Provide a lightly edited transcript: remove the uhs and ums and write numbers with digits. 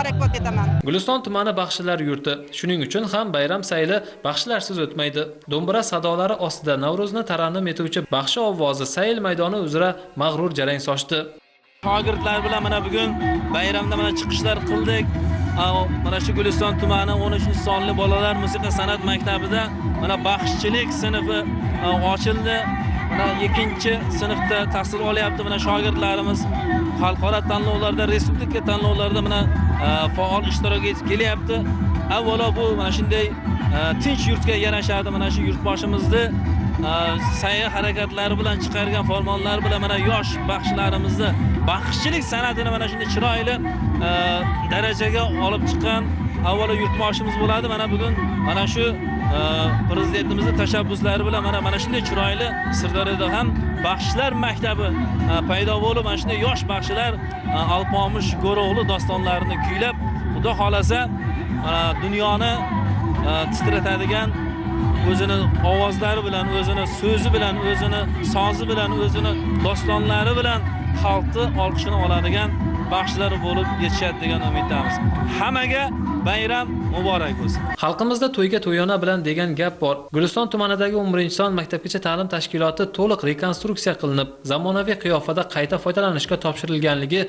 Muborakbod etaman. Guliston tumani baxshilar yurti. Shuning uchun ham bayram sayli baxshilarsiz o'tmaydi. Do'mbira sadolari ostida Navro'zni tarannum etuvchi baxshi ovozi sayl maydoni uzra mag'rur jarang sochdi. Shogirdlar bilan mana bugun bayramda mana chiqishlar qildik. Mana shu Guliston tumani 13-sonli bolalar musiqa san'at maktabida mana baxshichilik sinfi ochildi. Mana 2-sinfda tahsil olyapti mana shogirdlarimiz. Xalqaro tanlovlarda, respublika tanlovlarida mana faol ishtirok etib kelyapti. Avvalo bu mana shunday tinch yurtga yarashadi. Mana shu yurtboshimizni sa'y harakatlari bilan chiqargan farmonlari bilan mana yosh baxshilarimizni baxshichilik san'atini mana shunday chiroyli darajaga olib chiqqan avvalo yurtboshimiz bo'ladi. Mana bugun mana shu prezidentimizning tashabbuslari bilan mana shunday chiroyli Sirdaryoda ham baxshilar maktabi paydo bo'lib, mana shunday yosh baxshilar Alpomish, Go'ro'g'li dostonlarini kuylab, Xudo xolasa dunyoni titratadigan o'zini ovozlari bilan, o'zini so'zi bilan, o'zini sozi bilan, o'zini dostonlari bilan xalqni olqishini oladigan baxshilar bo'lib yetishadi degan umiddamiz. Hammaga bayram muborak bo'lsin. Xalqimizda to'yga to'yona bilan degan gap bor. Guliston tumanidagi 11-son maktabgacha ta'lim tashkiloti to'liq rekonstruksiya qilinib, zamonaviy qiyofada qayta foydalanishga topshirilganligi